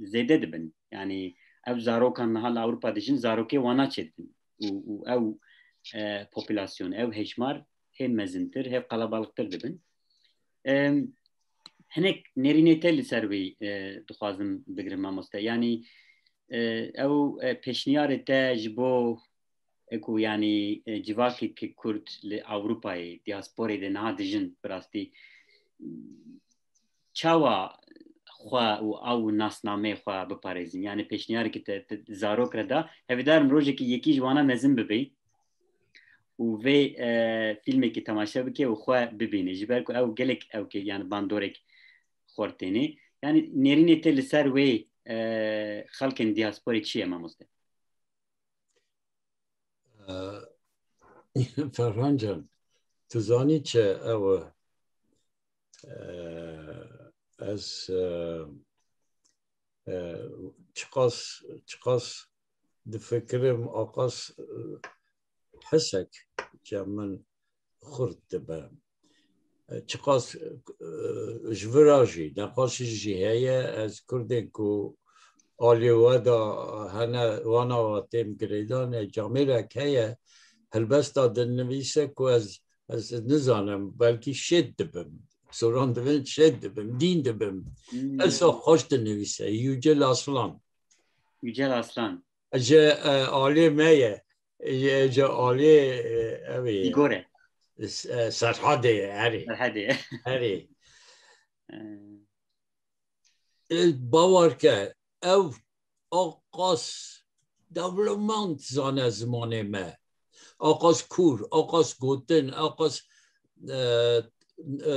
zêde dibin. Yani ew zarokan niha li Ewropa dijin, zarokê wana çêdibin. Û, û ew, e, populasyon, ew hejmar hê mezintir, hê qelebalixtir dibin. Em, hinek nêrînê te li ser wî, e, dixwazim bigirim mamoste. Yani, e, ew, e, pêşniyarê te ji bo, e, ku, yani, e, civakê ke Kurd li Ewropayê, diasporê de niha dijin, bi rastî çawa xwe û ew nasnameyê xwe biparêzin? Yani pêşniyareke te, te zarok re da, hevêdarim rojekî yekî ji wana mezin bibî û vê, e, fîlmekî temaşe bike û xwe bibîne. Ji ber ku ew gelek ew ke, yani bandorek xwe têne. Yani nêrînê te li ser wê, e, xelkên diasporê çi ye mamoste? Ee, Ferhan can, tu zanî çi ew, e, ez, e, e, çiqas, çiqas difikirim, aqas, e, hisek ce min xurt dibe. Çiqas, e, ji vir a jî, neqaşî jî heye, ez Kurdên ku aliyê we de hene, wana we têm girêdane, camêrek heye, helbesta dinivîse ku ez, ez nizanim, belkî şêt dibim. Soran dibin şêt dibim, dîn dibim. Hmm. Esa xweş dinivîse, Yücel Aslan. Yücel Aslan. Ji, e, aliyê me ye. Ji, ji aliyê, e, ew ê. Îgor e. S-, e, Serhadê ye, erê. Serhadê ye. Erê. E. E, bawer ke, ew aqas dewlemend zane zimanê me. Aqas kûr, aqas gotin, aqas, e, e,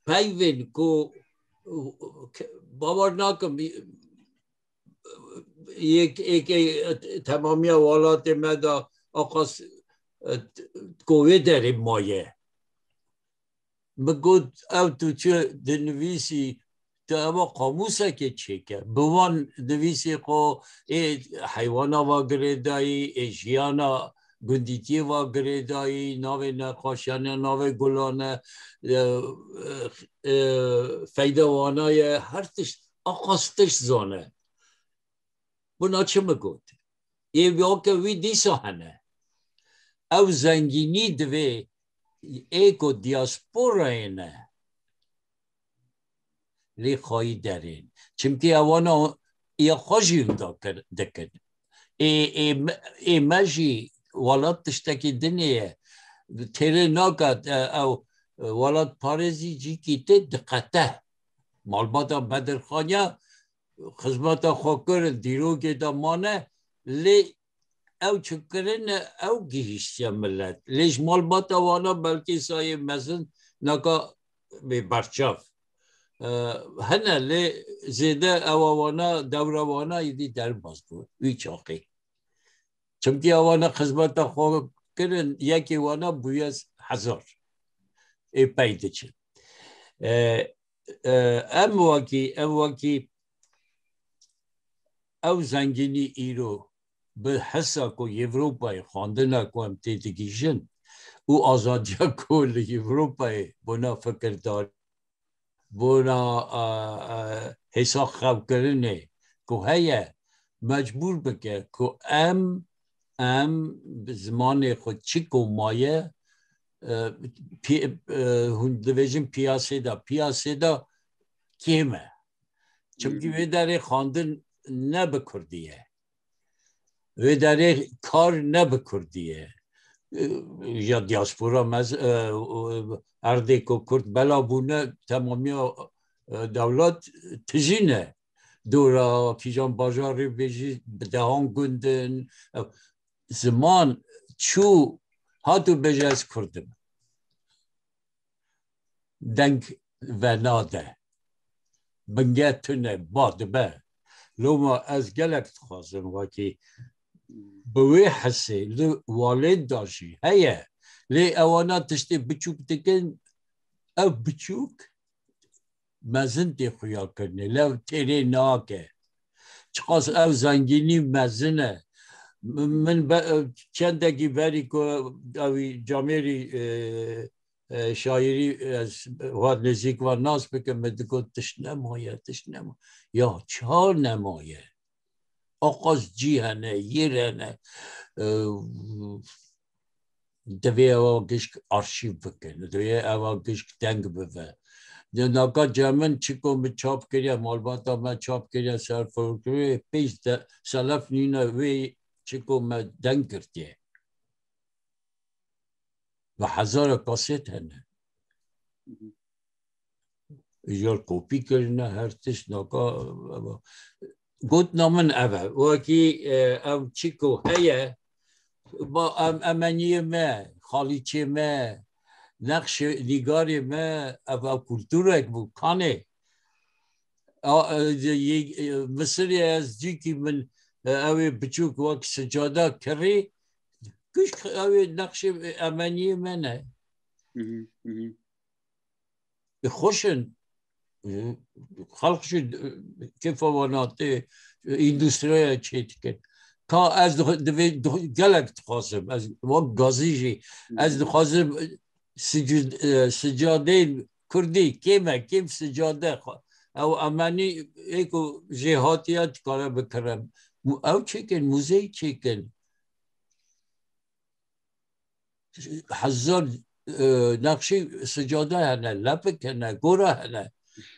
peyvên ku, ke-, bawer nakim, yek, yek, e, temamiya welatê me de aqas, e, ku wê derê maye. Min got, ew tu çi dinivîsî, tu eva qamûsekê çêke. Bi wan nivîsê xwe ê heywana va girêdayî, ê jiyana gundîtiyê va girêdayî, navê nexweşiyane, navê gulane, e, e, e, feyda wana ye, her tişt, aqas tişt zane. Buna çi min got? Ê weke wî dîsa hene. Ew zengînî divê ê ku diasporayê ne lê xayî derên. Çimkî ewana ya xwe jî wida kir-, dikin. Ê, ê me, ê me jî welat tiştekî dinê ye. Têrê nake, e, ew, e, welatparêzî cîkî tê diqete. Malbata Bedirxaniya xizmeta xwe kirin, dîrokê de mane, lê ew çi kirine, ew gihîştiye milet. Lê ji malbata wana belkî sayê mezin naka bê berçav. E, hene lê zêde ewa wana, dewra wana êdî derbas bû, wî çaxê. Çimkî ewana xizmeta xwe kirin, yekê wana bûye hezar. Ê pey diçin. E, e, em wekî, em wekî ew zengînî îro bi hesa ku Ewropayê xwendina ku em tê digihîjin û azadiya ku li Ewropayê bona fikirdarî, bona, e, e, hêsa xewkirinê ku heye, mecbûr bike ku em, em bi zimanê xwe çi ku maye, e, pî-, e, hûn dibêjin piyasê de, piyasê de kêm e. Çimkî Hmm. vê derê xwendin ne bi kurdî ye. Vê derê kar ne bi kurdî ye. E, ya diaspora mez-, e, e, erdê ku kurd bela bûne, temamiya, e, dewlet tijî ne. Dora kîjan bajarê bêjî, bi dehan gundin. E, ziman çû, hat û bêje ez kurd im. Deng venade. Binge tune, ba dibe. Loma ez gelek dixwazim wekî bi wê hesê li walên de jî heye. Lê ewana tiştê biçûk dikin, ev biçûk mezin tê xuya kirinê. Lev têrê nake. Çiqas ev zengînî mezin e. Min, min be-, çendekî berî ku ew camêrî, e, e, şairî ez hat nêzîk van nas bikim, min digot tişt nemaye, tişt nema-, ya çar nemaye. Aqas cî hene, yêr hene. E, divê ewa gişk arşîv bikin, divê ewa gişk deng bive. Di naka cemin çiko min çap kiriye, malbata me çap kiriye ser folklorê, pênc de-, selef nîne wê çiko me deng girtiye. Bi hezara kaset hene. Hı hı. Îcar kopî kirine, her tişt naka, gotina min ev e. Wekî, e, ev çiko heye, ba, em, emeniyê me, xalîçê me, nexşê nîgarê me, ev, ev kulturek bû, kanê. A, e, yê, e, Misirê ez cîkî min, e, ew ê biçûk wek sicada kirî, kişk ew ê nexşê emeniyê me ne. Hı hı, hı hı. E, xweş in. E, xelq jî, e, kêfa wana tê, e, îndûstriya çê dikin. Ka ez dixwe-, divê, dixwe-, gelek dixwazim. Ez wek gazî jî, ez Hı hı. dixwazim, e, sicil-, e, sicadeyên kurdî kêm e, kêm sicade xwe. Ew emenî ê ku jêhatiya dikare bikirin. Mu-, ew çêkin, muzey çêkin. Hezar, e, nexşî sicade hene, lepik hene, gora hene.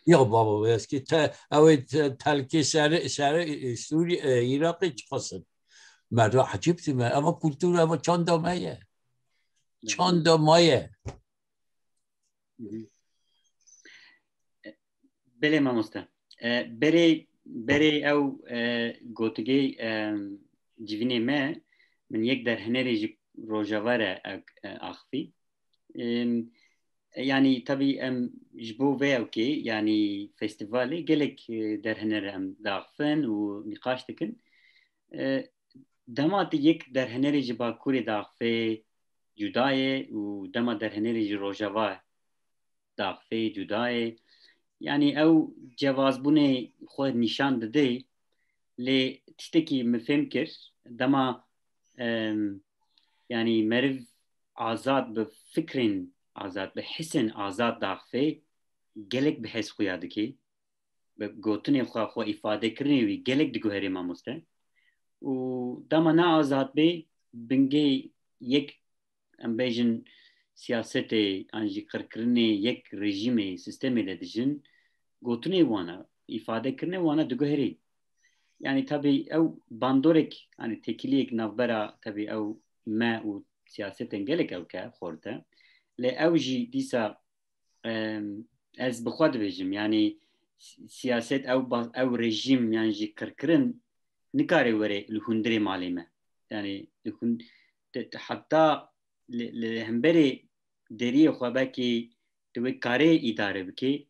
Ya baba, eskî te, ew ê te, telkê serê, serê, e, Sûrî-, e, Iraqê çiqas in. Me re ecîb dî me. Eva kultura, eva çanda me ye. Çanda me ye. Hı hı. Belê mamoste. E, berê, berê ew, e, gotigê, e, civînê me, min yek derhenerê ji Rojava re ew, e, axivî. Em, yanî tabî em ji bo vê ewkê, yanî festîvalê gelek, e, derhener em diaxivin û nîqaş dikin. E, dema tu yek derhenerê ji Bakurê diaxivê cuda ye û dema derhenerê ji Rojava diaxivê cuda ye. Yanî ew cevazbûnê xwe nîşan dide, lê tiştekî min fêm kir, dema, em, yanî meriv azad bi fikrên azad, bi hisên azad diaxivê, gelek bi hez xuya dike, bi gotinê xwe, xwe îfadekirinê wî gelek diguherê mamoste. Û dema ne azad bê, bingê yek, em bêjin, siyasetê an jî qirkirinê yek rejîmê, sîstemê de dijin, gotinê wana, îfadekirinê wana diguherî. Yanî tabî ew bandorek, yanî têkiliyek navbera tabî ew me û siyasetên gelek ewke xorte. Lê ew jî dîsa, em, ez bi xwe dibêjim, yanî si-, siyaset ew ba-, ew rejîm yan jî qirkirin nikare were li hundirê malê me. Yanî li hund-, te, te heta li, li hemberê deriyê xwe belkî tu wê karê îdare bikî,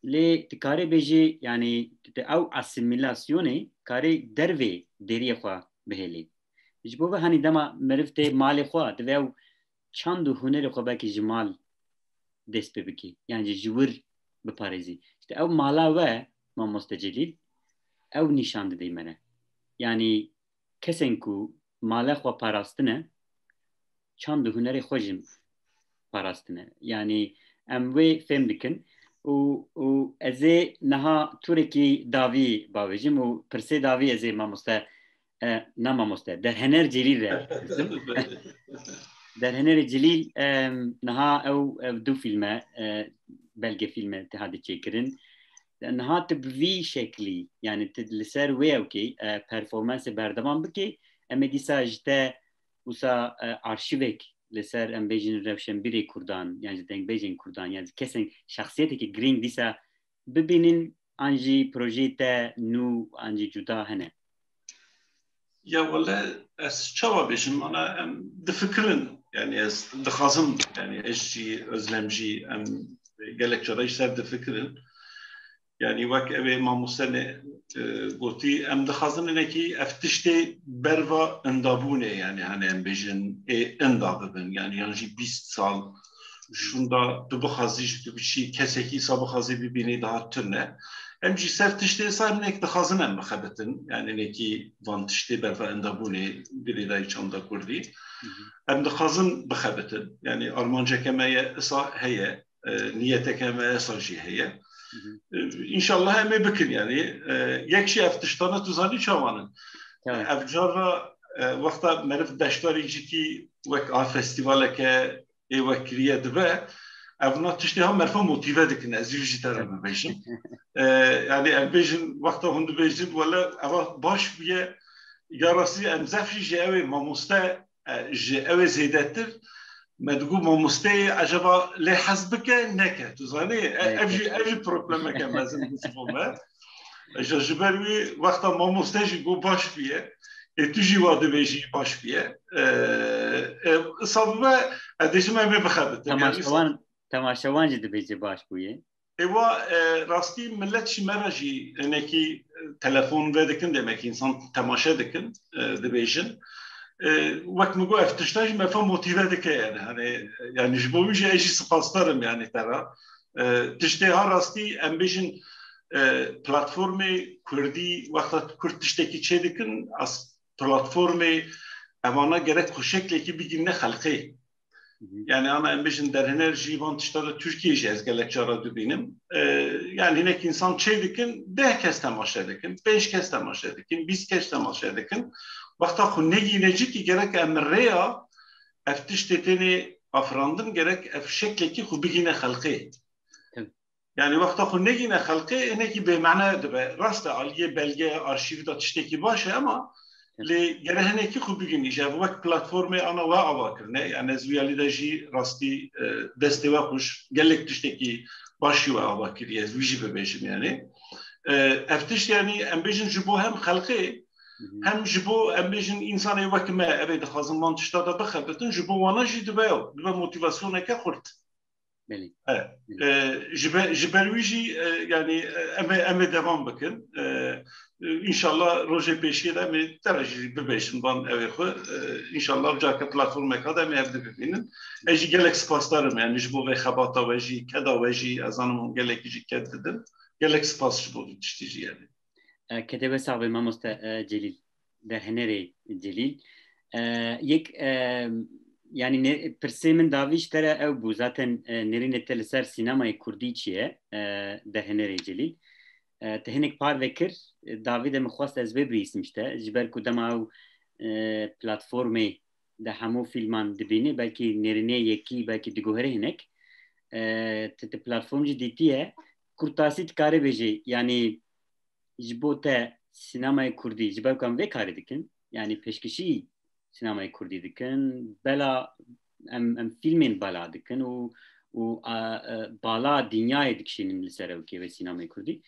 lê tu karê bêjî, yanî tu, tu ew asîmîlasyonê karê dervê deriyê xwe bihêlî. Ji bo ve hanî dema meriv tê malê xwe, divê ew çand û hunerê xwe belkî ji mal dest pê bikî, yan jî ji wir biparêzî. Îşte ew mala we, mamoste Celîl, ew nîşan didê me re. Yanî kesên ku mala xwe parastine, çand û hunerê xwe jî parastine. Yanî em wê fêm dikin û, û ez ê niha tûrekî dawî bavêjim û pirsê dawî ez ê mamoste, e, na mamoste, Derhener Celîl re pirsim. Derhenerê Celîl, em, niha ew, ew du fîlme, e, belge fîlme te hatî çêkirin. Niha tu bi vî şeklî, yanî tu li ser wê ewkê, e, performansê berdewam bikê, em ê dîsa ji te wisa, e, arşîvek li ser, em bêjin, rewşenbîrê Kurdan, yan jî dengbêjên Kurdan, yan jî kesên, şexsiyetekî girîng dîsa bibînin, an jî projeyê te nû, an jî cuda hene? Ya wele ez çawa bêjim, ana em difikirin, yanî ez dixwazim, yanî ez jî, Özlem jî, em gelek cara ji ser difikirin. Yanî wek ew ê mamoste ne, e, gotî, em dixwazin hinekî ev tiştê berva indabûnê, yanî hani em bêjin ê inda bibin, yanî yan jî bîst sal şûnda tu bixwazî jî tu biçî kesekî sa bixwazî bibînî daha tune. Em jî ser tiştê sa hinek dixwazin em bixebitin, yanî hinekî van tiştê berva indabûnê girêdayî çanda kurdî. Hı hı. Em dixwazin bixebitin, yanî armanceke me ye, isa heye. E, niyeteke me esa jî heye. Hı hı. E, înşallah em ê bikin, yanî, e, yek jî ev tiştane tu zanî çawan in. Tamam. Ev cara, e, wexta meriv beşdarî jîkî wek a festîvaleke ê wek kiriye dibe, ev na tiştê ha merifa motîve dikin, ez jî jî te re bibêjim. E, yanî em bêjin, wexta hûn dibêjin, wele eva baş bûye, ya rastî em zef jî ji ew ê mamoste e, ji ew ê zêdetir me digot mamosteyê ecaba lê hez bike neke. Tu zanî, e, ev jî, ev jî problemeke mezin bû ji bo me. Ji, ji ber wî wexta mamoste jî got baş bûye. Ê tu jî wa dibêjî baş bûye. E, e, isa bibe, e, dêjim em ê bixebitin. Yanî, temaşewan, temaşewan jî dibêje baş bûye. Êwa, e, rastî millet ji me re jî hinekî, e, telefon vedikin, demek însan temaşe dikin, e, dibêjin. E, wek min got, ev tişta jî me fe motîve dike, yani, hani, yani ji bo wî jî ez jî spasdar im, yani, te re. E, tiştê ha rastî em bêjin, e, platformê kurdî wexta kurd tiştekî çêdikin, as platformê evana gerek xwe şeklekî bigîne xelqê. Hı hı. Yani ana em bêjin derhêner jî van tişta de Tirkiyê jî ez gelek cara dibînim. E, yani hinek însan çê dikin, deh kes temaşe dikin, pênc kes temaşe dikin, bîst kes temaşe dikin. Wexta xwe negîne cî kî gerek em rêya ev tiştê tênê afirandin, gerek ev şeklekî xwe bigîne xelqê. Tabii. Yani wexta xwe negîne xelqê, hinekî bêmane dibe. Rast e, aliyê belge, arşîv de tiştekî baş e, ama lê gere hinekî xwe bigînî. Ji ev wek platformê ana we ava kirine. Yani ez wî alî de jî rastî, e, destê we xweş, gelek tiştekî baş jî we ava kiriye, ez wî jî bibêjim yani. E, ev tişt yani em bêjin ji bo hem xelqê, Hı hı. hem ji bo em bêjin însanê wek me, ev ê dixwazin van tişta de bixebitin, ji bo wana jî dibe, dibe motivasyoneke xurt. Belê. E, Belê. e, ji be-, ji ber wî jî, e, yani, e, em ê, em ê devam bikin. E, e, înşallah rojê pêşiyê de em ê te re jî bibêjin van ew ê xwe. E, înşallah careke platformeka de em ê hev bibînin. Ez jî gelek spasdar im, yani ji bo vê xebata we jî, keda we jî, ez zanim hûn gelekî jî ked didin. Gelek spas ji bo vî tiştî jî yani. E, kedê we sax be mamoste, e, Celîl. Derhenerê Celîl. E, yek, e, yani ne, pirsê min davî ji te re ew bû. Zaten, e, nêrînê te li ser sînemayê kurdî çi ye, e, derhenerê Celîl. E, te hinek parve kir, e, davî de min xwest ez vê bihîsim ji te. Ji ber ku dema ew, e, platformê de hemû fîlman dibînî, belkî nêrînê yekî, belkî diguherî hinek. E, te, te platform jî dîtiye. Kurtasî dikare bêje, yani ji bo te sînemayê kurdî, ji ber ku em vê karê dikin, yani pêşkêşî sînemayê kurdî dikin, bela em, em fîlmên bela dikin û, û, a, e, bala dinyayê dikişînin li ser ewkê ve sînemayê kurdî.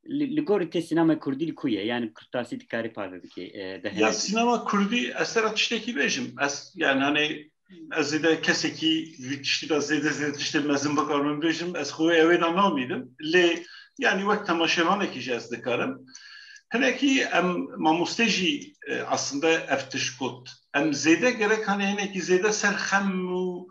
Li, li gorî te sînemayê kurdî li ku ye? Yani kurtasî dikarî parve bike, e, de Ya hene. Sînema kurdî, ez te re tiştekî bêjim. Ez, yani hani ez zêde kesekî vî tiştî de zêde zêde tiştê mezin bikarim bêjim, ez xwe ewê de namînim. Lê yani wek temaşevanekî jî ez dikarim. Hinekî em mamoste jî, e, aslında ev tişt got. Em zêde gerek hani hinekî zêde ser xem û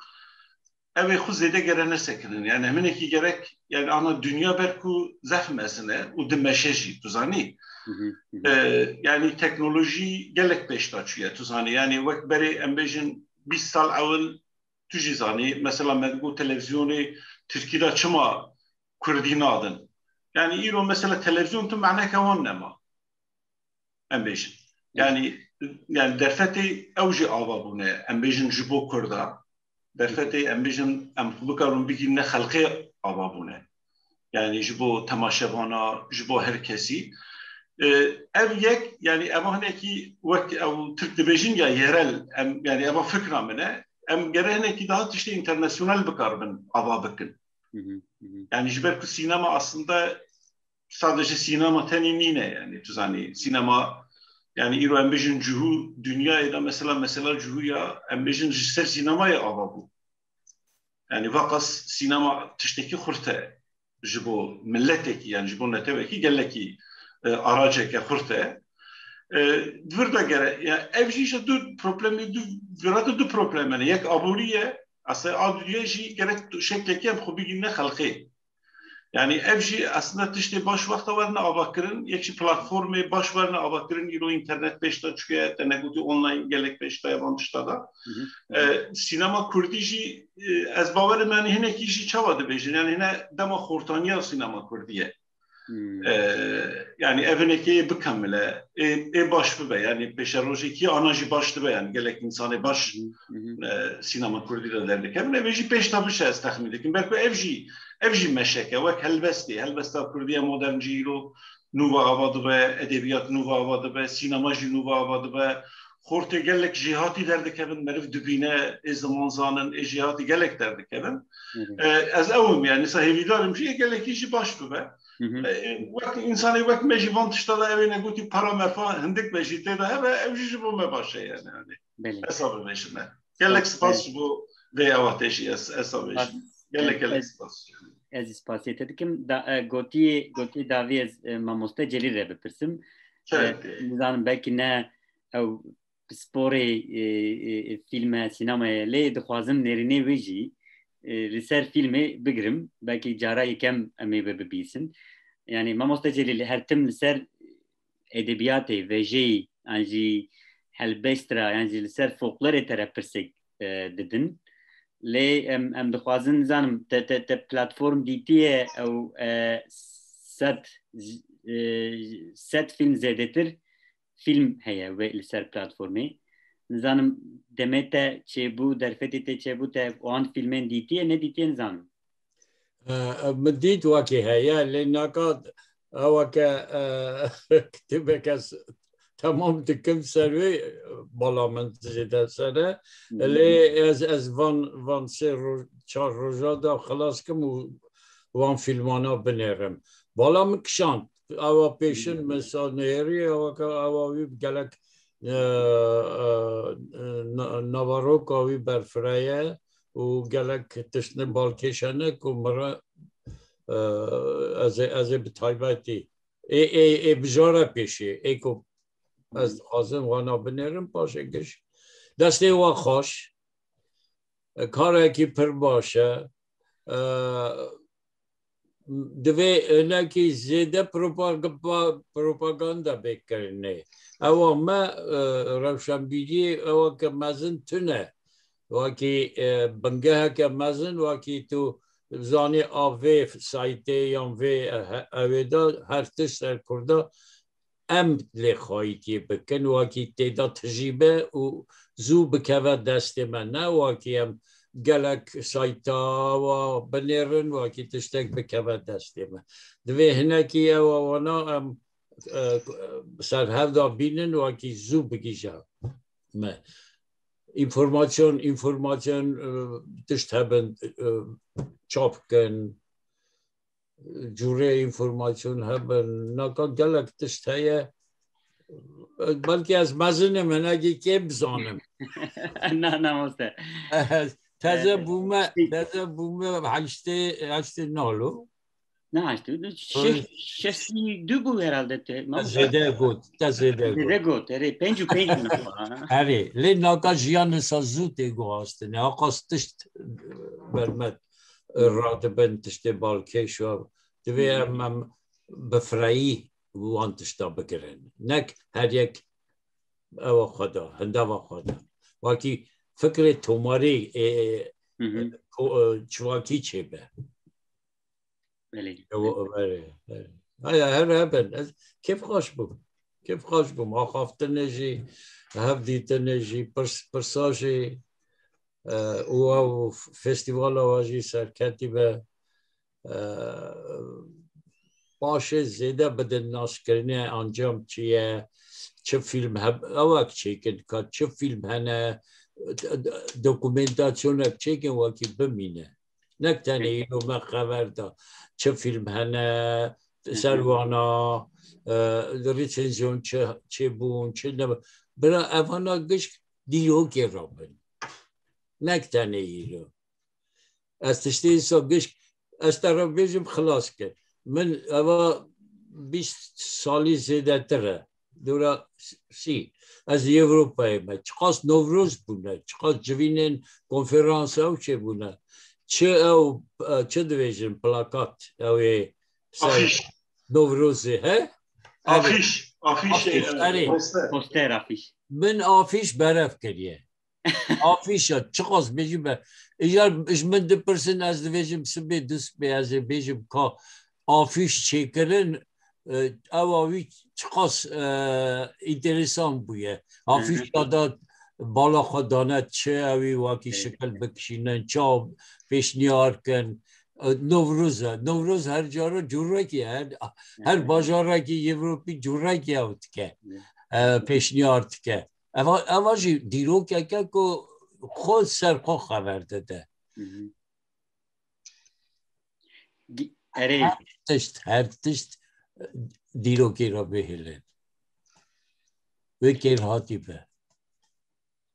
ew ê xwe zêde gere nesekinin. Yani hinekî gerek, yani ana dinya ber ku zehf mezin e û dimeşe jî, tu zanî. Hı hı, hı hı. E, yani teknolojî gelek pêş de çûye, tu zanî. Yani wek berê em bêjin bîst sal ewil tu jî zanî, mesela me digot televîzyonê tirkî de çima kurdî nadin. Yani îro mesela televîzyon tu maneke wan nema. Em bêjin. Yani, yani derfetê ew jî ava bûne. Em bêjin ji bo kurda. Derfetê em bêjin em xwe bikarin bigîne xelqê ava bûne. Yani ji bo temaşevana, ji bo her kesî. E, ev yek, yani eva hinekî wek ew Tirk dibêjin ya yerel, em, yani eva fikra min e. Em gere hinekî daha tiştê internasyonel bikaribin ava bikin. Hı hı, hı hı. Yani ji ber ku sînema aslında sadece sînema tenê nîne, yani tu zanî sînema, yani îro em bêjin cihû dinyayê de mesela, mesela cihû ya em bêjin ji ser sînemayê ava bû. Yani vaqas sînema tiştekî xurt e ji bo miletekî, yani ji bo netewekî gelekî, e, araceke xurt e. E, di vir de gere, yani ev jî ji du problemê, du, vira de du problem hene. Yek aborî ye, aslında aborî ye jî gerek şeklekî em xwe bigîne xelqê. Yani ev jî aslında tiştê baş wexta werine avakirin, yek jî platformê baş werine avakirin, îro înternet pêş de çûye, te negotî online gelek pêş de van tişta da. Hı hı. E, sînema kurdî jî, e, ez bawerim yani hinekî jî çawa dibêjin, yani hine dema xortaniya sînema kurdî ye. Hmm. E, yani ev hinekê bikamile, ê, ê baş bibe, yani pêşerojekî ana jî baş dibe, yani gelek insanê baş, hı hı, e, sînema kurdî de derdikevin. Ev jî pêş de biçe ez texmîn dikim. Belku ev jî, ev jî meşeke, wek helbestê, helbesta kurdî ya modern jî îro nû ve ava dibe, edebiyat nû ve ava dibe, sînema jî nû ve ava dibe. Xortê gelek jêhatî derdikevin, meriv dibîne, ê ziman zanin, ê jêhatî gelek derdikevin. Hı hı. E, ez ew im, yani, sa hêvîdar im jî, ê gelekî jî baş bibe. Hı hı. E, wek însanê wek me jî van tişta de ew ê negotî para merfa hindik be jî tê de hebe, ew jî ji bo me baş e, yani, hani. Belê. Hesabê me ji me. Gelek spas ji bo vê ewatê jî ez, ez hesabê jî. Gelek, gelek spas. Ez spasiyê te dikim. Da, e, gotiyê, gotiyê dawî ez, e, mamoste Celîl re bipirsim. E, nizanim belkî ne ew pisporê, e, e, e, fîlme, sînemaya lê dixwazim nêrînê wê jî, e, li ser fîlmê bigirim. Belkî cara yekem em ê wê bibîsin. Yani mamoste Celîl, her tim li ser edebiyatê, vejeyî, an jî helbestra, yan jî li ser folklorê te re pirsek, e, didin. Lê em, em dixwazin, nizanim, te, te, te platform dîtiye ew, e, sed, e, sed fîlm zêdetir fîlm heye wê li ser platformê. Nizanim demê te çêbû, derfetê te çêbû, te wan fîlmên dîtiye, nedîtiye, nizanim. E, e, min dît wekî heye, lê naka ewa ke, e, kitêbeke s-, temam dikim ser wê, bala min zêde ser e. Hı hı. Lê ez, ez van, van sê roj, çar roja da xilas kim û van fîlmana binêrim. Bala min kişand. Ewa pêşin min sa nêrî, ewa ke, ewa wî gelek, e, e, e, na-, naveroka wî berfireye û gelek tiştine balkêş hene ku min re, e, ez ê, ez ê bi taybetî ê, ê, ê bijare pêşî, ê ku ez dixwazim wana binêrim, paşê giş. Destê we xweş. E, karekî pir baş e. E, divê hinekî zêde propag-, pa-, propaganda bê kirinê. Ewa me, e, rewşenbîriyê ewa ke mezin tune. Wekî, e, bingeheke mezin, wekî tu zanî a vê saytê yan vê, e, he-, ewê de her tişt ser kurda em lê xwayîtiyê bikin, wekî têda tijî be û zû bikeve destê me. Ne wekî em gelek sayta wa binêrin, wekî tiştek bikeve destê me. Divê hinekî ew wana em, e, ser hev de bînin, wekî zû bigihîje me. Înformasyon, înformasyon, e, tişt hebin, e, çap kin. Cûrê înformasyon hebin, naka gelek tişt heye. Belkî ez mezin im, hinekî kêm bizanim. Na, na, mamoste. Teze, e, bûme, teze bûme heştê, heştê nalo. Ne heştê, şeş, şeştî du bû herhalde te, mamoste. Zêde got, te zêde got. Zêde got, erê, pêncî û pênc bû. Erê, lê naka jiyan nisa zû tê guhastin. Aqas tişt bermet, e, radibin tiştê balkêş û divê em, em bi fireyî wan tişta bigirin. Nek her yek ewa xwe da, hindava xwe da. Wekî fikrê tomarî, e, e, Hı hı. ko-, e, civakî çêbe. Belê. Ew, belê, belê. Haya, her hebin. Ez kêfxweş bûm. Kêfxweş bûm. Axaftinê jî, hevdîtinê jî, pirs-, pirsa jî, e, û ew festîvala we jî serketî be. E, paşê zêde bidin naskirinê encam çi ye, çi fîlm heb-, ewek çêkin, ka çi fîlm hene, d-, d-, dokumentasyonek çêkin wekî bimîne. Nek tenê îro me xeber da çi fîlm hene, Hı hı. ser wana, e, resenzyon çi, çi bûn, çi ne. Bira evana gişk dîrokê rabin. Nek tenê îro. Ez tiştê îsa gişk, ez te re bêjim xilas kir. Min eva bîst salî zêdetir e. Dora sî. Ez li Ewropayê me. Çiqas Newroz bûne, çiqas civînên konferans ew çêbûne. Çi ew, e, çi dibêjin, plakat, ew ê ser Afîş. Newrozê, he? Erê. Afîş, afîş, Afîş, e, erê. Poster. Poster, afîş. Min afîş berev kiriye. Afîşa, çiqas bêjî be. Îcar ji min dipirsin, ez dibêjim sibê, du sibê ez ê bêjim ka afîş çêkirin, e, ewa wî çiqas, e, înteresan bûye. Afîşa da bala xwe dane çi ewî wekî Evet. şikil bikişînin, çaw pêşniyar kin. E, Newroz e. Newroz her cara curekî, her, her Evet. bajarekî Ewropî curekî ew dike. Evet. E, pêşniyar dike. Eva, eva jî dîrokeke ku xwe ser xwe xeber dide. Hı hı. Gi-, erê. Her tişt, her tişt, e, dîrokê re bihêlin. Wê kêr hatî be.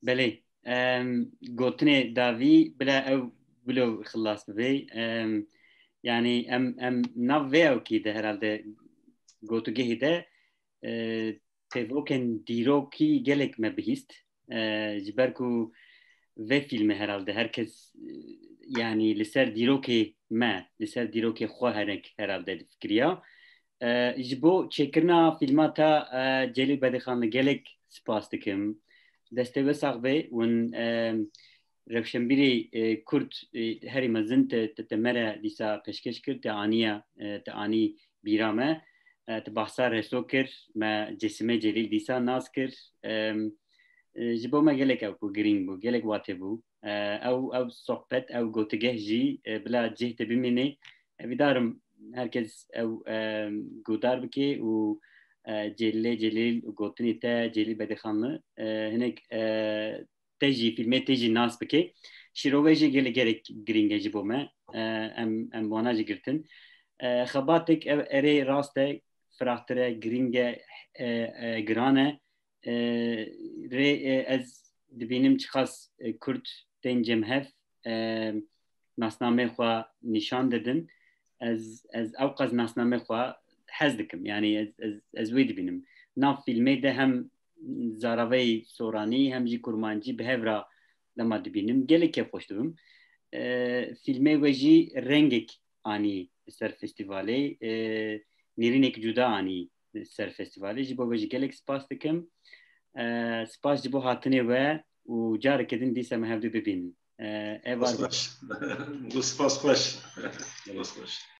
Belê. Em, gotinê davî bila ew wilo xilas bibe. Em, yanî em, em nav vê ewkî de herhalde gotûgehê de, e, têvokên dîrokî gelek me bihîst. E, ji ber ku vê fîlmê herhalde her kes, e, yanî li ser dîrokê me, li ser dîrokê xwe hinek herhalde difikiriya. E, ji bo çêkirina fîlma te, e, Celîl Bedixanlı gelek spas dikim. Destê we sax be, hûn, e, rewşenbîrê, e, Kurd, e, herî mezin te, te, te me re dîsa pêşkêş kir, te aniya, e, te anî bîra me. E, tu behsa Reso kir, me Cesimê Celîl dîsa nas kir. Em, e, ji bo me gelek ew ku girîng bû, gelek watê bû. E, ew, ew sohbet, ew gotigeh jî, e, bila cih te bimîne. Hêvîdar im her kes ew, e, guhdar bike û, e, Celîlê Celîl û gotinê te, Celîl Bedixanlı, e, hinek, e, te jî, fîlmê te jî nas bike. Şîrove jî gelek, gelek girîng e ji bo me. E, em, em wana jî girtin. E, xebatek ev erê rast e, firahtir e, girîng e, e, e, giran e. E, rê, e, ez dibînim çiqas, e, Kurd tên cem hev, e, nasnamê xwe nîşan didin. Ez, ez ewqas nasnamê xwe hez dikim. Yanî ez, ez, ez wê dibînim. Nav fîlmê de hem zaraveyê soranî hem jî kurmancî bi hev re dema dibînim, gelek kêfxweş dibim. E, fîlmê we jî rengek anî li ser festîvalê, e, nêrînek cuda anî li ser festîvalê. Ji bo we jî gelek spas dikim. E, spas ji bo hatinê we û careke din dîsa me hevdu bibînin. E, Evar. Spas. Spas xweş. Spas xweş.